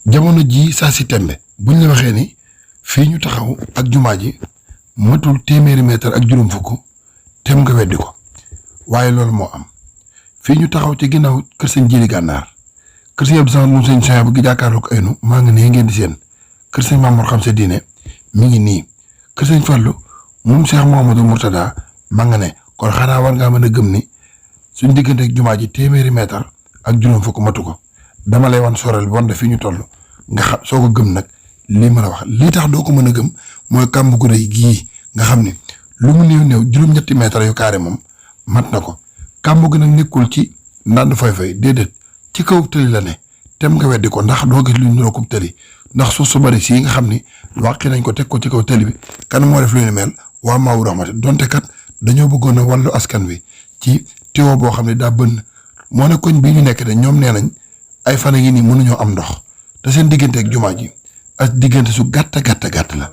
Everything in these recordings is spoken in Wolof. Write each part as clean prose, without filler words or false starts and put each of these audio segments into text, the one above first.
jamono ji saa si tembe buñ la waxee ni fii ñu taxaw ak jumaa ji matul téeméeri mètre ak juróom fukk tem nga weddi ko waaye loolu moo am fii ñu taxaw ci ginnaaw kër sëñ Jili Gànnaar kër sëñ Abdou Samad moom sëñ Sonia bu gi jàkkaarloo ko aynu maa ngi nee ngeen di seen kër sëñ Mamour xam sa diine mi ngi nii kër sëñ Fallou moom Cheikh Mouhamadou Mourtada maa nga ne kon xanaa war ngaa mën a gëm ni suñ diggante ak jumaa ji téeméeri mètre ak juróom fukk matu ko dama lay wan sorel bi wan de fii ñu toll nga xam soo ko gëm nag lii ma la wax lii tax doo ko mën a gëm mooy kàmb gu rëy gii nga xam ni lu mu néew néew juróom-ñetti mètre yu carré moom mat na ko kàmb gi nag nekkul ci ndànd fay déedéet ci kaw tëli la ne tem nga weddi ko ndax doo gis lu ñu rokkub tëli ndax suuf su bari sii nga xam ni wàqi nañ ko teg ko ci kaw tëli bi kan moo def lu ñu mel waa Maawu Rahmati donte kat dañoo bëggoon a wàllu askan wi ci tiwo boo xam ne daa bënn moo ne koñ bii ñu nekk de ñoom nee nañ ay fan yi nii mënuñoo am ndox te seen diggante ak jumaa ji ak diggante su gàtt la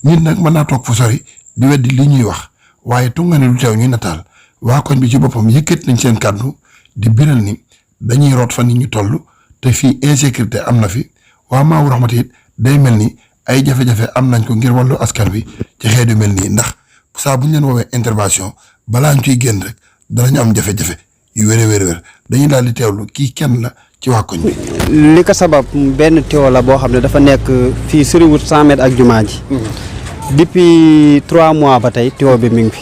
nit nag mën naa toog fu sori di weddi li ñuy wax waaye tunga ne lu teew ñuy nataal waa koñ bi ci boppam yëkkat nañ seen kàddu di biral ni dañuy root fan yi ñu toll te fii insécurité am na fi waa Maawu Rahmati it day mel ni ay jafe-jafe am nañ ko ngir wàllu askan wi ci xeet yu mel nii ndax saa bu ñu leen woowee intervention balaa ñu ciy génn rek danañu am jafe-jafe yu wér dañuy daal di teewlu kii kenn la ci waa koñ bi. li ko sabab benn tiwo la boo xam ne dafa nekk fii soriwut 100 mètres ak jumaa ji. depuis 3 mois ba tey tiwo bi mi ngi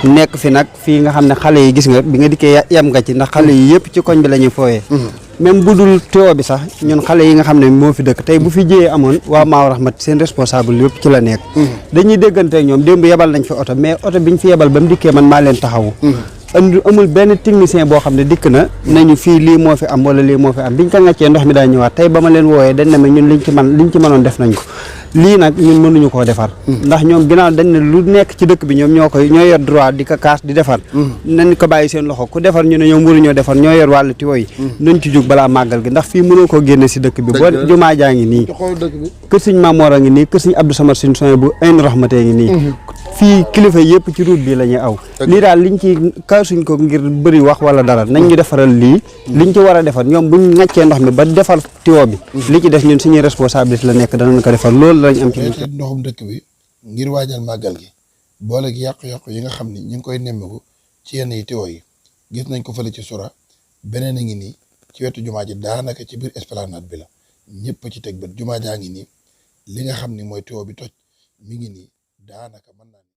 fi nekk fi nag fii nga xam ne xale yi gis nga bi nga dikkee yem nga ci ndax xale yi yëpp ci koñ bi la ñuy fooyee. même bu dul tiwo bi sax ñun xale yi nga xam ne moo fi dëkk tey bu fi jiyee amoon waa Maawu Rahmati seen responsable yëpp ci la nekk. dañuy déggante ak ñoom démb yebal nañ fi oto mais oto bi ñu fi yebal ba mu dikkee man maa leen taxawu. amul benn technicien boo xam ne dikk na nañu fii lii moo fi am wala lii moo fi am biñ ko ŋàccee ndox mi daa ñëwaat tey ba ma leen wooyee dañ ne ma ñun liñ ci mënoon def nañ ko lii nag ñun mënuñu koo defar ndax ñoom ginnaaw dañ ne lu nekk ci dëkk bi ñoom ñoo yor droit di ko kaas di defar nañ ko bàyyi seen loxo ku defar ñu ne ñoom waruñoo defar ñoo yor wàllu tiwo yi nañ ci jóg balaa màggal gi ndax fii mënoo koo génne si dëkk bi boo jumaa jaa ngi nii kër sëñ Mamoor a ngi nii kër sëñ Abdou Samad sëñ Sonia bu Aynu Rahmati ngi nii fii kilifa yëpp ci route bi la ñuy aw lii daal liñ ci kaasuñ ko ngir bëri wax wala dara nañ ñu defaral lii liñ ci war a defar ñoom buñ ŋàccee ndox mi ba defar tiwo bi li ci def ñun suñuy responsabilité la nekk danañ ko defar loolu lañ am ci ndoxum dëkk bi ngir waajal màggal gi boole gi yàqu-yàqu yi nga xam ni ñu ngi koy nemmeeku ci yenn yi tiwo yi gis nañ ko fële ci sura beneen a ngi nii ci wetu jumaa ji daanaka ci biir esplanade bi la ñëpp ci teg bët jumaa jaa ngi nii li nga xam ni mooy tiwo bi toj mi ngi nii daanaka mën